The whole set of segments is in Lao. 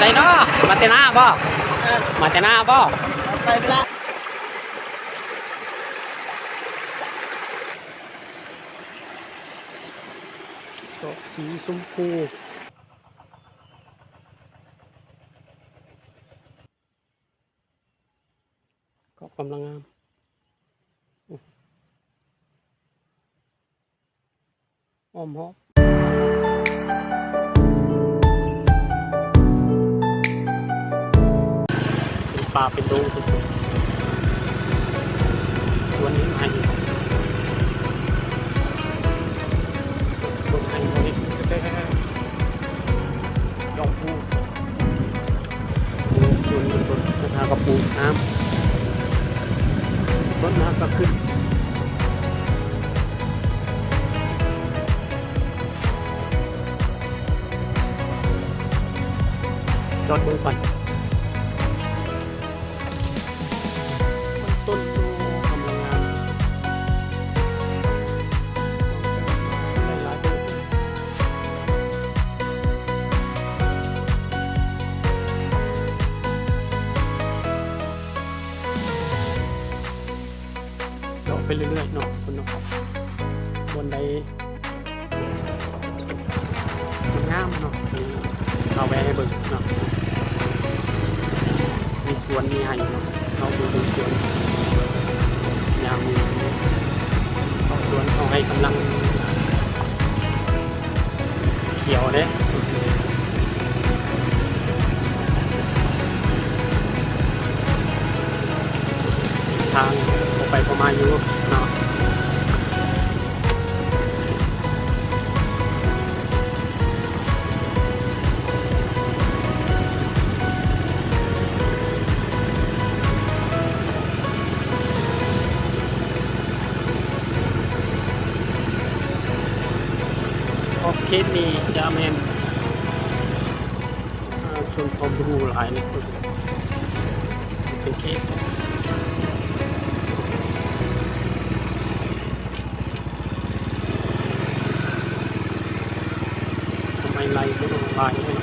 ໃສເນາະ? ມາແຕ່ນາບໍ່? ເອີ ມາແຕ່ນາບໍ່? ໄປລະ ດອກສີຊົມພູ ເກາະກຳລັງງາມ. ອ້ອມຮອບ ເປັນປ່າເປັນດົງ ສວນນີ້ໃຫ້ ເບິ່ງໃຫ້ເຂົາເຮັດແທ້ໆ ດອກພູ. ໂອ້ ໂດນ ໂດນ ໂດນ ຫາກະປູກນ້ຳ ຕົ້ນຫາກະຂຶ້ນ ຈອດເບິ່ງກ່ອນ ຕົ້ນ ໂອ້ ກຳລັງງາມ ຫຼາຍໆ ເລາະໄປເລື້ອຍໆ ເນາະ ຄົນເນາະ ບ່ອນໃດງາມເນາະ ເຮົາແວ່ໃຫ້ເບິ່ງເນາະ ມີສວນມີໄຮ່ເນາະ ເຮົາເບິ່ງສວນ ຢ່າງນີ້ ເຂົ້າສວນ ເຂົ້າໄຮ່ກຳລັງ ຂຽວເດ້ ທາງພໍໄປພໍມາຢູ່ເນາະ. ຂອບເຂດນີ້ຈະແມ່ນ ອາ ຊົນເຜົ່າບຣູຫຼາຍເນາະ ເປັນເຂດ ທຳໄມໄລ່ບໍ່ລົງຫຼາຍເນາະ.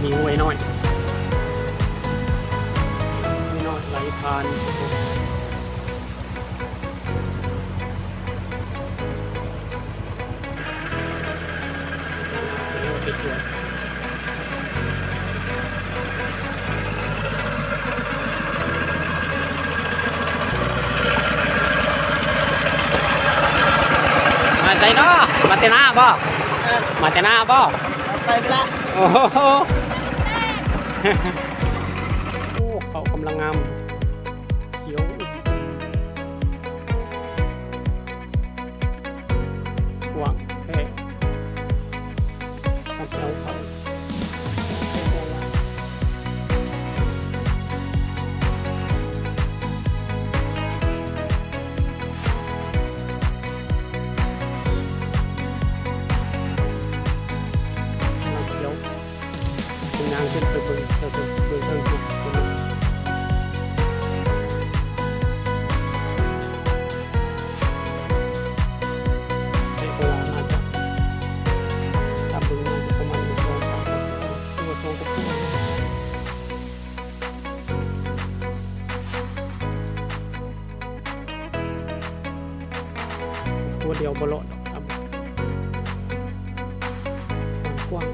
ມີຫ້ວຍນ້ອຍ ຫ້ວຍນ້ອຍໄຫຼຜ່ານ. ມາແຕ່ນາບໍ່? ເອີ ມາແຕ່ນາບໍ່? ໄປລະ ໂອ້ໂຫ ໂອ້ ເຂົ້າກຳລັງງາມ ຂຽວ ກວ້າງແທ້ ຄັນຊິເອົາເຂົ້າ ຂຽວ ເປັນຫຍັງຂຶ້ນໄປເບິ່ງ ເບິ່ງເທິງພຸ້ນ. ດຽວບໍ່ລອດດອກ ກວ້າງ.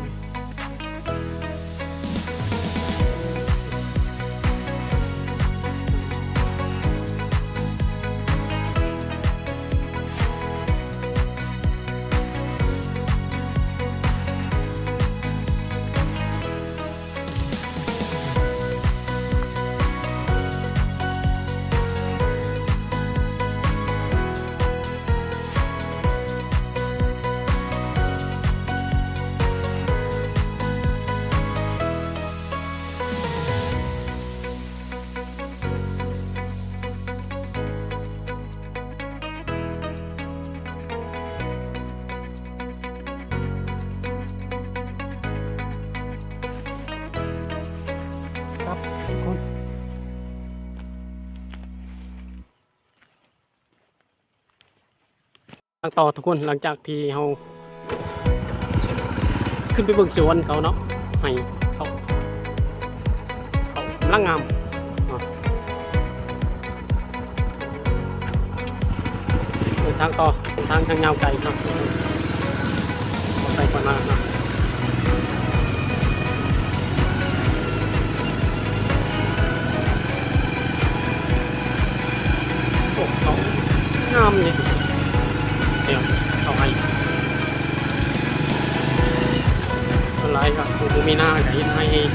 ຄັບທຸກຄົນ ທາງຕໍ່ທຸກຄົນ ຫຼັງຈາກທີ່ເຮົາຂຶ້ນໄປເບິ່ງສວນເຂົາເນາະ ໃຫ້ເຂົາ ເຂົາກຳລັງງາມເນາະ. ເດີນທາງຕໍ່ ເດີນທາງທາງຍາວໄກເນາະ ໄກກວ່ານັ້ນເນາະ. ໂອ້ ເຂົາງາມເດ ແນວເຂົາໄຮ່ ສ່ວນຫຼາຍກໍຜູ້ບໍ່ມີນາກໍເຮັດໄຮ່ເອງ.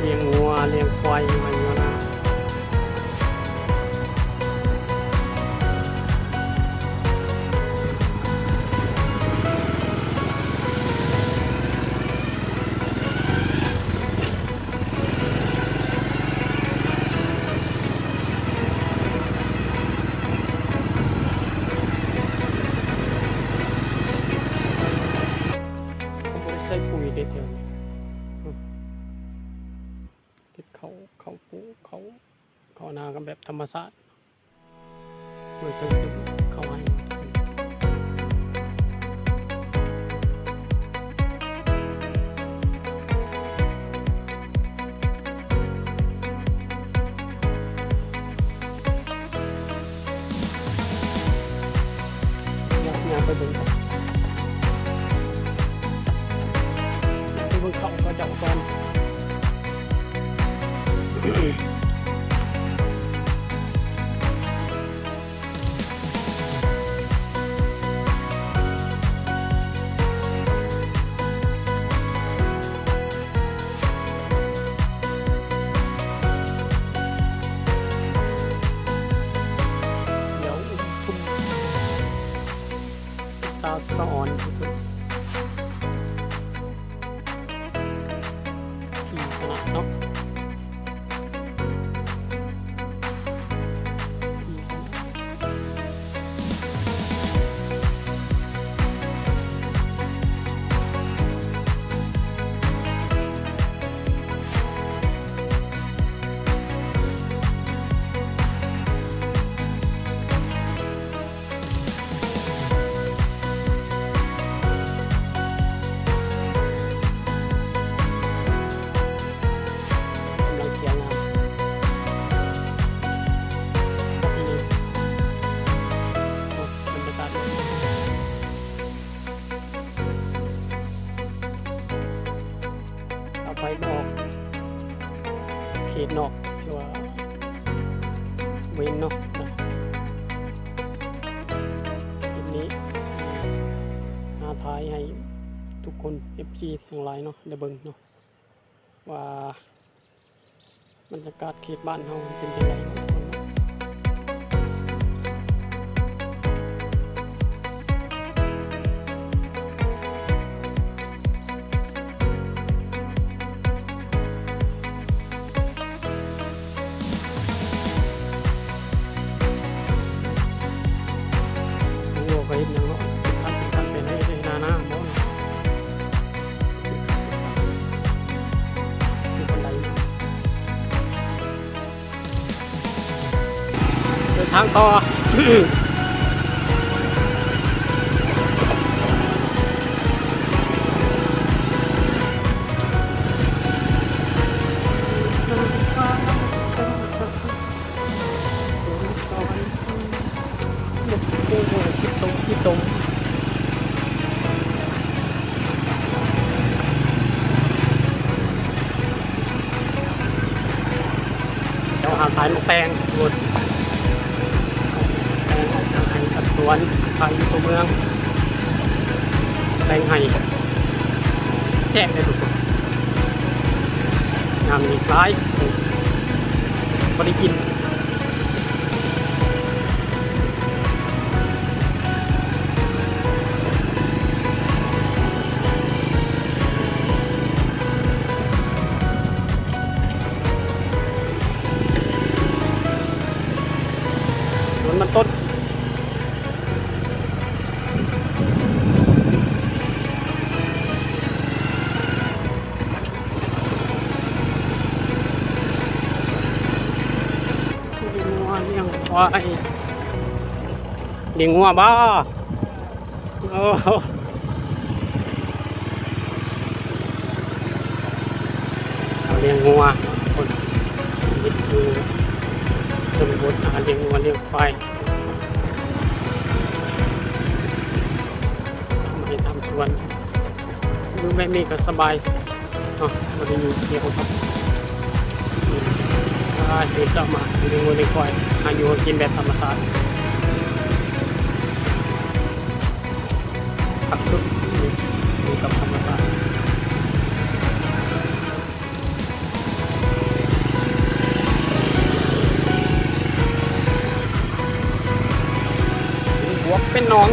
ລ້ຽງງົວລ້ຽງຄວາຍຢູ່ໄຮ່ຢູ່ນາ. ບໍ່ໄດ້ໃສ່ປຸ໋ຍເດ້ແຖວນີ້ ເຮັດເຂົ້າ ເຂົ້າປູກ ເຂົ້າ ເຂົ້ານາກັນແບບທຳມະຊາດ. ໂດຍເຖິງເຂົ້າໄຮ່ ຍ່າງ ຍ່າງໄປເບິ່ງກ່ອນ ໄປເບິ່ງເຂົ້າເຂົາເຈົ້າກ່ອນ. ດຽວອຸມທຸ່ມ ຕາສະອອນທີ່ສຸດ ທີ່ຂະໜາດເນາະ. ກຳລັງຂຽວງາມ ບັນຍາກາດ ເອົາໄປບໍ່ອອກເຂດນອກ ຖືວ່າເວັນເນາະ. ຄລິບນີ້ຫາຖ່າຍໃຫ້ທຸກຄົນ ເອັຟຊີ ທັງຫຼາຍເນາະ ໄດ້ເບິ່ງເນາະ ວ່າບັນຍາກາດເຂດບ້ານເຮົາມັນເປັນຈັ່ງໃດເນາະ. ທາງຕໍ່. ແຖວຫາຂາຍໝາກແຕງພຸ້ນ ແຕງອອກຈາກໄຮ່ຈາກສວນ ຂາຍຢູ່ຕົວເມືອງ ແຕງໄຮ່ ແຊບເດ້ທຸກຄົນ ງາມອີກຫຼາຍ ບໍ່ໄດ້ກິນ. ສວນມັນຕົ້ນ. ລ້ຽງງົວລ້ຽງຄວາຍ ລ້ຽງງົວບໍ່? ໂອ້ໂຫ ລ້ຽງງົວ ຄົນຊີວິດຢູ່ຊົນນະບົດ ອາ ລ້ຽງງົວລ້ຽງຄວາຍ ທຳໄຮ່ທຳສວນ ຢູ່ແບບນີ້ກໍສະບາຍ ເນາະ ບໍ່ໄດ້ຫຍຸ້ງກ່ຽວກັບ ອືມ ອ່າ ເຮັດອອກມາ ເປັນງົວເປັນຄວາຍ ຫາຢູ່ຫາກິນແບບທຳມະຊາດ ຄັກສຸດ ຢູ່ກັບທຳມະຊາດ. ເປັນບວກເປັນໜອງ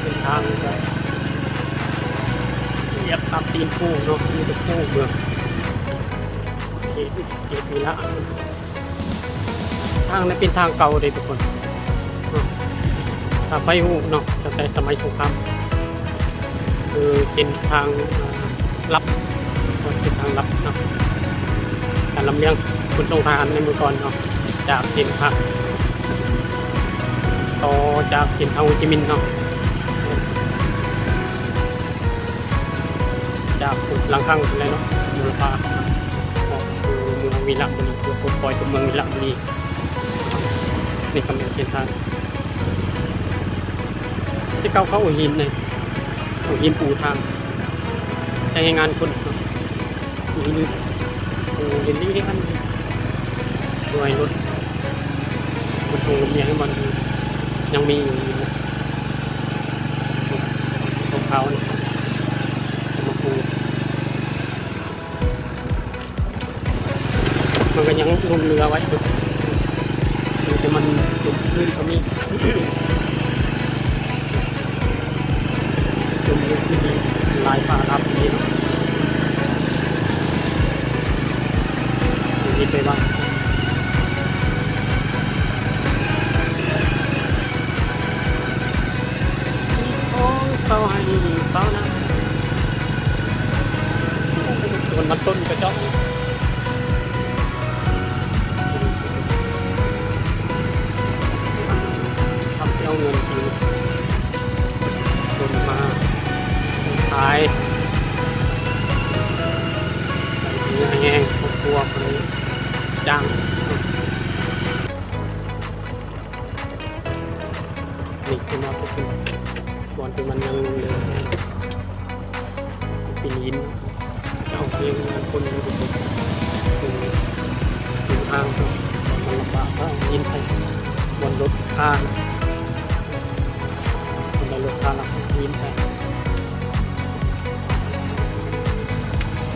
ເສັ້ນທາງກໍລຽບຕາມຕີນພູເນາະ ມີແຕ່ພູເບິ່ງ ເຂດ ເຂດວິລະ. ທາງນີ້ເປັນທາງເກົ່າເດ້ທຸກຄົນ ເນາະ ຖ້າໃຜຮູ້ເນາະ ຕັ້ງແຕ່ສະໄໝສົງຄາມ ຄືເສັ້ນທາງ ເອີ ລັບ ເສັ້ນທາງລັບເນາະ ການລຳລຽງຂົນສົ່ງທະຫານໃນເມື່ອກ່ອນເນາະ ຈາກເສັ້ນທາງ ຕໍ່ຈາກເສັ້ນທາງໂຮຈິມິນເນາະ ຈາກພຸ້ນຫຼັງຄັງພຸ້ນແຫຼະເນາະ ບູລະພາ ອອກສູ່ເມືອງວິລະບູລີ ເພື່ອປົດປ່ອຍຕົວເມືອງວິລະບູລີ. ນີ້ກໍແມ່ນເສັ້ນທາງ ແຕ່ເກົ່າເຂົາເອົາຫີນນີ້ ເອົາຫີນປູທາງ ໃຊ້ແຮງງານຄົນເນາະ ຫີນປູເລນໆ ເພື່ອໃຫ້ລົດ ລົດໂຕລົດຫຍັງມັນຍັງມີຢູ່ ຂາວໆ ນີ້ເອົາມາປູ. ມັນກໍຍັງຫຼົງເຫຼືອໄວ້ຢູ່ ມີແຕ່ມັນຈົມພື້ນກໍມີ ຈົມພື້ນທີ່ຫຼາຍປາລາບນີ້ເນາະ ມີໄປວ່າ ຂອງຊາວໄຮ່ຊາວນາ ສວນມັນຕົ້ນກະເຈາະ ທຳທີ່ເອົາເງິນທີ່ຄົນມາຂາຍ ໃຫ້ເຫື່ອແຮງຄອບຄົວເພິ່ນຈ້າງ. ນີ້ເປັນວ່າເປັນບ່ອນທີ່ມັນຍັງເຫຼືອປີນຫີນ ເຈົ້າເອງງານຄົນຢູ່ ເປັນ ເປັນທາງ ມັນລຳບາກ ເອົາຫີນໃສ່ບ່ອນລົດຄານ ເອົາລົດຄານເອົາຫີນໃສ່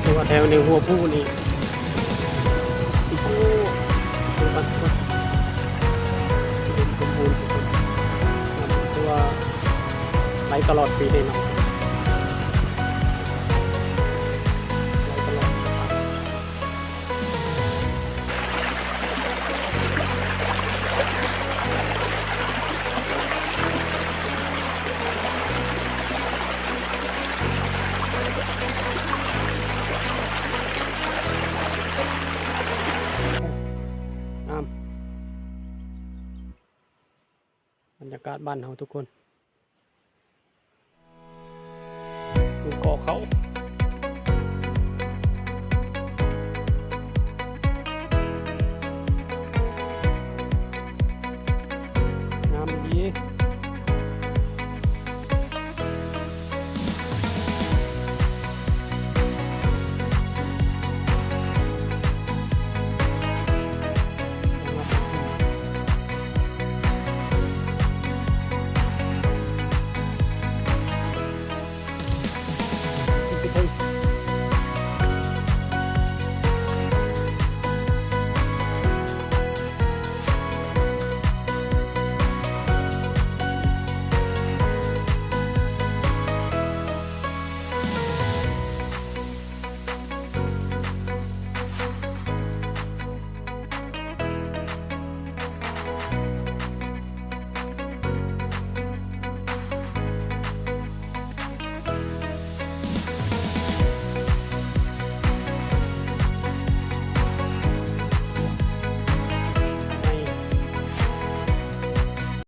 ຄືວ່າແຖວໃນຫົວພູນີ້ ໂອ້ ເປັນວັດ ວັດ ເປັນສົມບູນ ເປັນ ເພາະວ່າໄຫຼຕະຫຼອດປີເດ້ເນາະ ໄຫຼຕະຫຼອດ. ບັນຍາກາດບ້ານເຮົາທຸກຄົນ ປູກກໍເຂົ້າ.